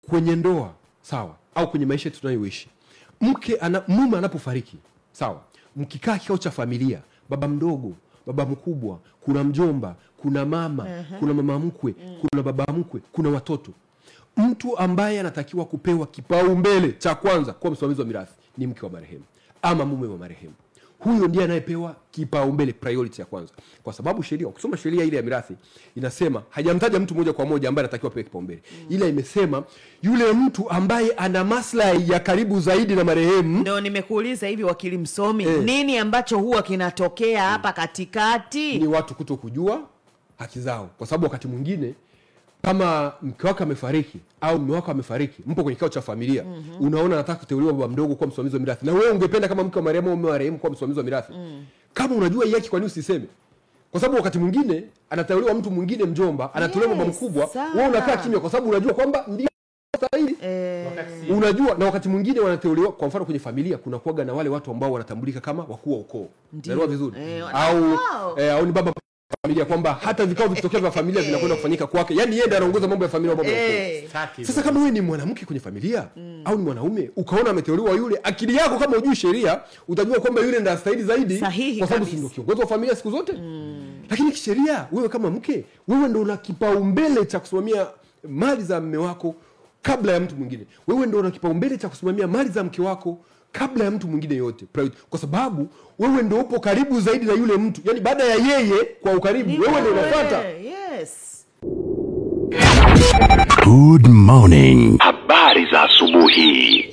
Kwenye ndoa, sawa, au kwenye maisha tunayoishi, mume anapofariki, sawa, mkikaa kikao cha familia, baba mdogo, baba mkubwa, kuna mjomba, kuna mama, kuna mama mkwe, kuna baba mkwe, kuna watoto. Mtu ambaye anatakiwa kupewa kipaumbele cha kwanza kwa msimamizi wa mirathi ni mke wa marehemu ama mume wa marehemu. Huyo ndiye anayepewa kipaumbele, priority ya kwanza. Kwa sababu sheria, ukisoma sheria ile ya mirathi inasema, hajamtaja mtu moja kwa moja ambaye anatakiwa apewe kipaumbele. Ila imesema yule mtu ambaye ana maslahi ya karibu zaidi na marehemu. Ndio nimekuuliza hivi wakili msomi, nini ambacho huwa kinatokea hapa katikati? Ni watu kutokujua haki zao. Kwa sababu wakati mwingine kama mke wako amefariki au mume wako amefariki, mpo kwenye kikao cha familia, unaona anataka kuteuliwa baba mdogo kuwa msimamizi wa mirathi, na wewe ungependa kama mke wa marehemu au mume wa marehemu kuwa msimamizi wa mirathi. Kama unajua hii haki, kwa nini usiseme? Kwa sababu wakati mwingine anateuliwa mtu mwingine, mjomba, anateuliwa baba mkubwa, wewe unakaa kimya kwa sababu unajua kwamba ndio stahili. Unajua, na wakati mwingine wanateuliwa, kwa mfano kwenye familia kuna kuaga na wale watu ambao wanatambulika kama wakuu wa ukoo. Naelewa vizuri. Au ni baba familia, kwamba hata vikao vikitokea vya familia vinakwenda kufanyika kwake. Yaani yeye ndiye anaongoza mambo ya familia, mambo ya ukoo. Sasa kama wewe ni mwanamke kwenye familia au ni mwanaume, ukaona ameteuliwa yule, akili yako kama hujui sheria utajua kwamba yule ndiye anastahili zaidi, kwa sababu si ndio kiongozi wa familia siku zote. Lakini kisheria wewe kama mke, wewe ndio una kipaumbele cha kusimamia mali za mume wako kabla ya mtu mwingine. Wewe ndio una kipaumbele cha kusimamia mali za mke wako kabla ya mtu mwingine yote. Kwa sababu wewe ndio upo karibu zaidi na yule mtu. Yaani baada ya yeye kwa ukaribu, wewe ndio unafuata. Yes. Good morning. Habari za asubuhi.